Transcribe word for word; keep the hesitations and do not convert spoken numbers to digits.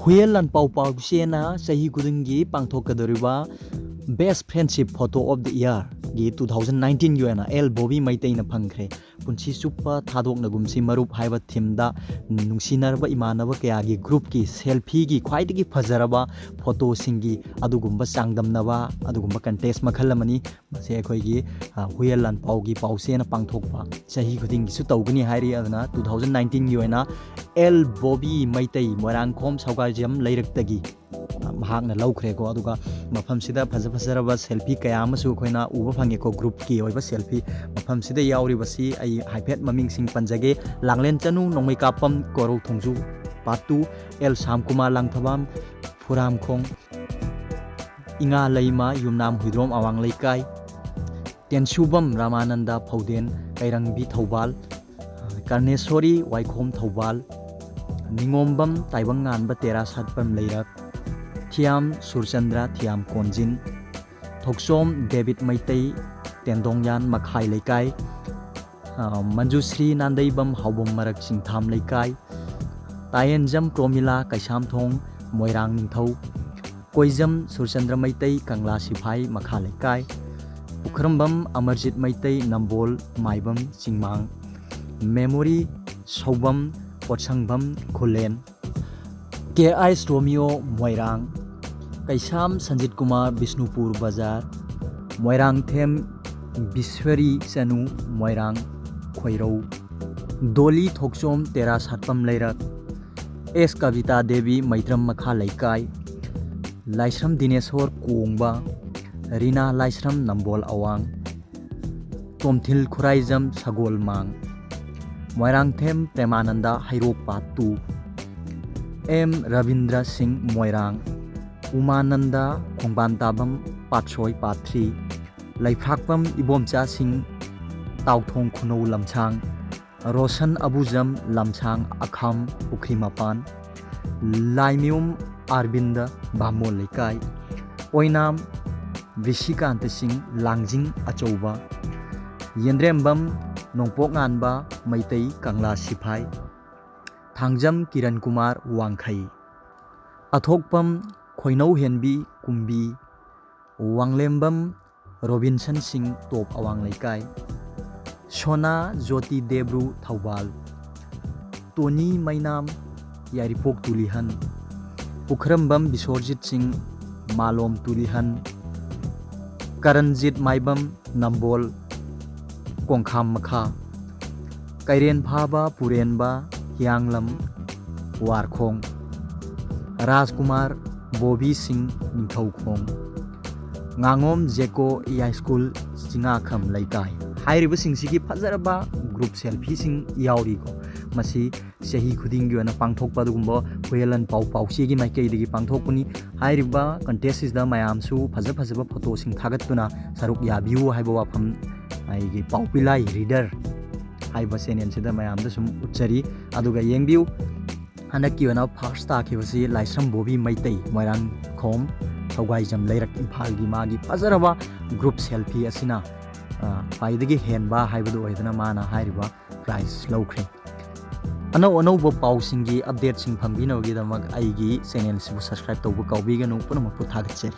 ꯍꯨꯌꯦꯟ ꯂꯥꯟꯄꯥꯎ ꯄꯥꯎꯆꯦꯅ ꯆꯍꯤ ꯈꯨꯗꯤꯡꯒꯤ ꯄꯥꯡꯊꯣꯛꯀꯗꯧꯔꯤꯕ Best Friendship Photo of the Yearꯒꯤ two thousand nineteenꯒꯤ ꯑꯣꯏꯅ ꯑꯦꯜ ꯕꯣꯕꯤ ꯃꯩꯇꯩꯅ ꯐꯪꯈ꯭ꯔꯦ꯫ ꯄꯨꯟꯁꯤ ꯆꯨꯞꯄ ꯊꯥꯗꯣꯛꯅꯒꯨꯝꯁꯤ ꯃꯔꯨꯞ ꯍꯥꯏꯕ themeꯗ ꯅꯨꯡꯁꯤꯅꯔꯕ ꯏꯃꯥꯟꯅꯕ ꯀꯌꯥꯒꯤ groupꯀꯤ selfieꯒꯤ ꯈ꯭ꯋꯥꯏꯗꯒꯤ ꯐꯖꯔꯕ photoꯁꯤꯡꯒꯤ ꯑꯗꯨꯒꯨꯝꯕ ꯆꯥꯡꯗꯝꯅꯕ, ꯑꯗꯨꯒꯨꯝꯕ contest ꯃꯈꯜ ꯑꯃꯅꯤ꯫ ꯃꯁꯤ ꯑꯩꯈꯣꯏꯒꯤ, ꯑ, ꯍꯨꯌꯦꯟ ꯂꯥꯟꯄꯥꯎꯒꯤ ꯄꯥꯎꯆꯦꯅ ꯄꯥꯡꯊꯣꯛꯄ ꯆꯍꯤ ꯈꯨꯗꯤꯡꯒꯤꯁꯨ ꯇꯧꯒꯅꯤ ꯍꯥꯏꯔꯤ꯫ ꯑꯗꯨꯅ two thousand nineteenꯒꯤ ꯑꯣꯏꯅ ꯑꯦꯜ ꯕꯣꯕꯤ ꯃꯩꯇꯩ, ꯃꯣꯏꯔꯥꯡꯈꯣꯝ ꯁꯧꯒꯥꯏꯖꯝ ꯂꯩꯔꯛꯇꯒꯤ, ꯑ, ꯃꯍꯥꯛꯅ ꯂꯧꯈ꯭ꯔꯦꯀꯣ꯫ ꯑꯗꯨꯒ ꯃꯐꯝꯁꯤꯗ ꯐꯖ ꯐꯖꯔꯕ selfie ꯀꯌꯥ ꯑꯃꯁꯨ ꯑꯩꯈꯣꯏꯅ ꯎꯕ ꯐꯪꯉꯦꯀꯣ꯫ Groupꯀꯤ ꯑꯣꯏꯕ selfie ꯃꯐꯝꯁꯤꯗ ꯌꯥꯎꯔꯤꯕꯁꯤ ꯑꯩ ꯍꯥꯏꯐꯦꯠ ꯃꯃꯤꯡꯁꯤꯡ ꯄꯟꯖꯒꯦ: ꯂꯥꯡꯂꯦꯟ ꯆꯅꯨ, ꯅꯣꯡꯃꯩꯀꯥꯞꯄꯝ, ꯀꯣꯔꯧ ꯊꯣꯡꯖꯨ part two, ꯑꯦꯜ ꯁꯥꯝꯀꯨꯃꯥꯔ ꯂꯥꯡꯊꯕꯥꯝ, ꯐꯨꯔꯥꯝꯈꯣꯡ, ꯏꯉꯥ ꯂꯩꯃ, ꯌꯨꯝꯅꯥꯝ ꯍꯨꯏꯗ꯭ꯔꯣꯝ ꯑꯋꯥꯡ ꯂꯩꯀꯥꯏ, ꯇꯦꯟꯁꯨꯕꯝ ꯔꯥꯃꯥꯅꯟꯗ ꯐꯧꯗꯦꯟ ꯀꯩꯔꯪꯕꯤ ꯊꯧꯕꯥꯜ, ꯀꯔꯅꯦꯁꯣꯔꯤ ꯋꯥꯏꯈꯣꯝ ꯊꯧꯕꯥꯜ, ꯅꯤꯉꯣꯝꯕꯝ ꯇꯥꯏꯕꯪꯉꯥꯟꯕ ꯇꯦꯔꯥ ꯁꯥꯠꯄꯝ ꯂꯩꯔꯛ, ꯊꯤꯌꯥꯝ ꯁꯨꯔꯆꯟꯗ꯭ꯔ ꯊꯤꯌꯥꯝ ꯀꯣꯟꯖꯤꯟ, ꯊꯣꯛꯆꯣꯝ ꯗꯦꯕꯤꯠ ꯃꯩꯇꯩ ꯇꯦꯟꯗꯣꯡꯌꯥꯟ ꯃꯈꯥꯏ ꯂꯩꯀꯥꯏ, ꯑ, ꯃꯟꯖꯨꯁ꯭ꯔꯤ ꯅꯥꯟꯗꯩꯕꯝ ꯍꯥꯎꯕꯝ ꯃꯔꯛ ꯆꯤꯡꯊꯥꯝ ꯂꯩꯀꯥꯏ, ꯇꯥꯌꯦꯟꯖꯝ ꯄ꯭ꯔꯣꯃꯤꯂꯥ ꯀꯩꯁꯥꯝꯊꯣꯡ ꯃꯣꯏꯔꯥꯡ ꯅꯤꯡꯊꯧ, ꯀꯣꯏꯖꯝ ꯁꯨꯔꯆꯟꯗ꯭ꯔ ꯃꯩꯇꯩ ꯀꯪꯂꯥ ꯁꯤꯐꯥꯏ ꯃꯈꯥ ꯂꯩꯀꯥꯏ, ꯄꯨꯈ꯭ꯔꯝꯕꯝ ꯑꯃꯔꯖꯤꯠ ꯃꯩꯇꯩ ꯅꯝꯕꯣꯜ ꯃꯥꯏꯕꯝ ꯆꯤꯡꯃꯥꯡ, ꯃꯦꯃꯣꯔꯤ ꯁꯧꯕꯝ ꯄꯣꯠꯁꯪꯕꯝ ꯈꯨꯂꯦꯟ, ꯀꯦ ꯑꯥꯏꯁ ꯔꯣꯃꯤꯌꯣ ꯃꯣꯏꯔꯥꯡ, ꯀꯩꯁꯥꯝ ꯁꯟꯖꯤꯠ ꯀꯨꯃꯥꯔ ꯕꯤꯁꯅꯨꯄꯨꯔ ꯕꯖꯥꯔ, ꯃꯣꯏꯔꯥꯡꯊꯦꯝ ꯕꯤꯁ꯭ꯋꯔꯤ ꯆꯅꯨ ꯃꯣꯏꯔꯥꯡ ꯈꯣꯏꯔꯧ, ꯗꯣꯂꯤ ꯊꯣꯛꯆꯣꯝ ꯇꯦꯔꯥ ꯁꯥꯠꯄꯝ ꯂꯩꯔꯛ, ꯑꯦꯁ ꯀꯕꯤꯇꯥ ꯗꯦꯕꯤ ꯃꯩꯇ꯭ꯔꯝ ꯃꯈꯥ ꯂꯩꯀꯥꯏ, ꯂꯥꯏꯁ꯭ꯔꯝ ꯗꯤꯅꯦꯁꯣꯔ ꯀꯣꯡꯕ, ꯔꯤꯅꯥ ꯂꯥꯏꯁ꯭ꯔꯝ ꯅꯝꯕꯣꯜ ꯑꯋꯥꯡ, ꯇꯣꯝꯊꯤꯜ ꯈꯨꯔꯥꯏꯖꯝ ꯁꯒꯣꯜꯃꯥꯡ, ꯃꯣꯏꯔꯥꯡꯊꯦꯝ ꯄ꯭ꯔꯦꯃꯥꯅꯟꯗ ꯍꯩꯔꯣꯛ part two, ꯑꯦꯝ ꯔꯕꯤꯟꯗ꯭ꯔ ꯁꯤꯡ ꯃꯣꯏꯔꯥꯡ, ꯎꯃꯥꯅꯟꯗ ꯈꯣꯡꯕꯥꯟ ꯇꯥꯕꯝ ꯄꯥꯠꯁꯣꯏ part three, ꯂꯩꯐ꯭ꯔꯥꯛꯄꯝ ꯏꯕꯣꯝꯆꯥ ꯁꯤꯡ ꯇꯥꯎꯊꯣꯡ ꯈꯨꯅꯧ ꯂꯝꯁꯥꯡ, ꯔꯣꯁꯟ ꯑꯕꯨꯖꯝ ꯂꯝꯁꯥꯡ ꯑꯈꯥꯝ ꯄꯨꯈ꯭ꯔꯤ ꯃꯄꯥꯟ, ꯂꯥꯏꯃꯌꯨꯝ ꯑꯥꯔꯕꯤꯟꯗ ꯕꯥꯃꯣꯟ ꯂꯩꯀꯥꯏ, ꯑꯣꯏꯅꯥꯝ ꯕ꯭ꯔꯤꯁꯤꯀꯥꯟꯇ ꯁꯤꯡ ꯂꯥꯡꯖꯤꯡ ꯑꯆꯧꯕ, ꯌꯦꯟꯗ꯭ꯔꯦꯝꯕꯝ ꯅꯣꯡꯄꯣꯛ ꯉꯥꯟꯕ ꯃꯩꯇꯩ ꯀꯪꯂꯥ ꯁꯤꯐꯥꯏ, ꯊꯥꯡꯖꯝ ꯀꯤꯔꯟ ꯀꯨꯃꯥꯔ ꯋꯥꯡꯈꯩ, ꯑꯊꯣꯛꯄꯝ ꯈꯣꯏꯅꯧꯍꯦꯟꯕꯤ ꯀꯨꯝꯕꯤ, ꯋꯥꯡꯂꯦꯝꯕꯝ ꯔꯣꯕꯤꯟꯁꯟ ꯁꯤꯡ, ꯇꯣꯞ ꯑꯋꯥꯡ ꯂꯩꯀꯥꯏ, ꯁꯣꯅꯥ ꯖꯣꯇꯤ ꯗꯦꯕ꯭ꯔꯨ, ꯊꯧꯕꯥꯜ, ꯇꯣꯅꯤ ꯃꯩꯅꯥꯝ, ꯌꯥꯏꯔꯤꯄꯣꯛ ꯇꯨꯂꯤꯍꯟ, ꯄꯨꯈ꯭ꯔꯝꯕꯝ ꯕꯤꯁꯣꯔꯖꯤꯠ ꯁꯤꯡ, ꯃꯥꯂꯣꯝ ꯇꯨꯂꯤꯍꯟ, ꯀꯔꯟꯖꯤꯠ ꯃꯥꯏꯕꯝ, ꯅꯝꯕꯣꯜ, ꯀꯣꯡꯈꯥꯝ ꯃꯈꯥ, ꯀꯩꯔꯦꯟ ꯐꯥꯕ ꯄꯨꯔꯦꯟꯕ, ꯍꯤꯌꯥꯡꯂꯝ, ꯋꯥꯔꯈꯣꯡ, ꯔꯥꯖꯀꯨꯃꯥꯔ ꯕꯣꯕꯤ ꯁꯤꯡ, ꯅꯤꯡꯊꯧꯈꯣꯡ, ꯉꯥꯉꯣꯝ ꯖꯦꯀꯣ ꯌꯥꯏꯁ꯭ꯀꯨꯜ, ꯆꯤꯉꯥꯈꯝ ꯂꯩꯀꯥꯏ꯫ ꯍꯥꯏꯔꯤꯕꯁꯤꯡꯁꯤꯒꯤ ꯐꯖꯔꯕ ꯒ꯭ꯔꯨꯞ ꯁꯦꯜꯐꯤꯁꯤꯡ ꯌꯥꯎꯔꯤꯀꯣ꯫ ꯃꯁꯤ ꯆꯍꯤ ꯈꯨꯗꯤꯡꯒꯤ ꯑꯣꯏꯅ ꯄꯥꯡꯊꯣꯛꯄ ꯑꯗꯨꯒꯨꯝꯕ ꯍꯨꯌꯦꯜꯂꯟ ꯄꯥꯎ ꯄꯥꯎꯆꯦꯒꯤ ꯃꯥꯏꯀꯩꯗꯒꯤ ꯄꯥꯡꯊꯣꯛꯄꯅꯤ꯫ ꯍꯥꯏꯔꯤꯕ ꯀꯟꯇꯦꯁꯁꯤꯗ ꯃꯌꯥꯝꯁꯨ ꯐꯖ ꯐꯖꯕ ꯐꯣꯇꯣꯁꯤꯡ ꯊꯥꯒꯠꯇꯨꯅ ꯁꯔꯨꯛ ꯌꯥꯕꯤꯌꯨ ꯍꯥꯏꯕ ꯋꯥꯐꯝ ꯑꯩꯒꯤ ꯄꯥꯎ ꯄꯤꯂꯥꯏ ꯔꯤꯗꯔ ꯍꯥꯏꯕ ꯆꯦꯅꯦꯜꯁꯤꯗ ꯃꯌꯥꯝꯗ ꯁꯨꯝ ꯎꯠꯆꯔꯤ꯫ ꯑꯗꯨꯒ ꯌꯦꯡꯕꯤꯌꯨ, ꯍꯟꯗꯛꯀꯤ ꯑꯣꯏꯅ ꯐꯥꯔꯁ ꯇꯥꯈꯤꯕꯁꯤ ꯂꯥꯏꯁ꯭ꯔꯝ ꯕꯣꯕꯤ ꯃꯩꯇꯩ, ꯃꯣꯏꯔꯥꯡꯈꯣꯝ, ꯊꯧꯒꯥꯏꯖꯝ ꯂꯩꯔꯛ, ꯏꯝꯐꯥꯜꯒꯤ ꯃꯥꯒꯤ ꯐꯖꯔꯕ ꯒ꯭ꯔꯨꯞ ꯁꯦꯜꯐꯤ ꯑꯁꯤꯅ, ꯑ, ꯈ꯭ꯋꯥꯏꯗꯒꯤ ꯍꯦꯟꯕ ꯍꯥꯏꯕꯗꯨ ꯑꯣꯏꯗꯨꯅ ꯃꯥꯅ ꯍꯥꯏꯔꯤꯕ ꯄ꯭ꯔꯥꯏꯖ ꯂꯧꯈ꯭ꯔꯦ꯫ ꯑꯅꯧ ꯑꯅꯧꯕ ꯄꯥꯎꯁꯤꯡꯒꯤ ꯑꯞꯗꯦꯠꯁꯤꯡ ꯐꯪꯕꯤꯅꯕꯒꯤꯗꯃꯛ ꯑꯩꯒꯤ ꯆꯦꯅꯦꯜꯁꯤꯕꯨ ꯁꯕꯁꯀ꯭ꯔꯥꯏꯕ ꯇꯧꯕ ꯀꯥꯎꯕꯤꯒꯅꯨ꯫ ꯄꯨꯝꯅꯃꯛꯄꯨ ꯊꯥꯒꯠꯆꯔꯤ꯫